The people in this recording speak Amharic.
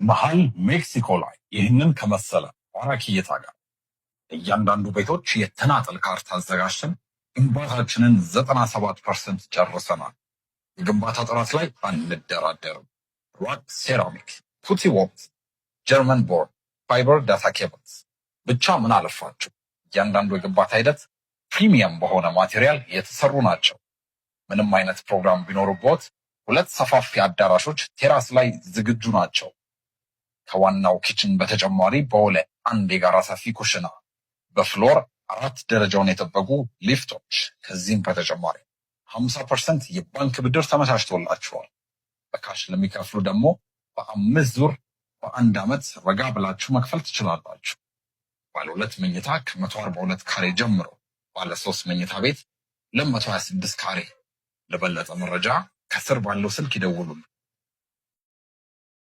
መሀል ሜክሲኮ ላይ ይህንን ከመሰለ ማራኪ እይታ ጋር እያንዳንዱ ቤቶች የተናጠል ካርታ አዘጋጅተን ግንባታችንን 97% ጨርሰናል። የግንባታ ጥራት ላይ አንደራደርም። RAK ceramic፣ putty walls፣ German board፣ fiber data cables። ብቻ ምን አለፋችሁ እያንዳንዱ የግንባታ ሂደት premium በሆነ material የተሰሩ ናቸው። ምንም አይነት ፕሮግራም ቢኖርቦት ሁለት ሰፋፊ አዳራሾች terrace ላይ ዝግጁ ናቸው። ከዋናው kitchen በተጨማሪ በወለ አንድ የጋራ ሰፊ ኩሽና፣ በ floor አራት ደረጃውን የጠበቁ ሊፍቶች። ከዚህም በተጨማሪ 50% የባንክ ብድር ተመቻችቶላችኋል። በ cash ለሚከፍሉ ደግሞ በአምስት ዙር በአንድ ዓመት ረጋ ብላችሁ መክፈል ትችላላችሁ። ባለ ሁለት መኝታ ከ142 ካሬ ጀምሮ፣ ባለ ሶስት መኝታ ቤት 226 ካሬ። ለበለጠ መረጃ ከስር ባለው ስልክ ይደውሉልን።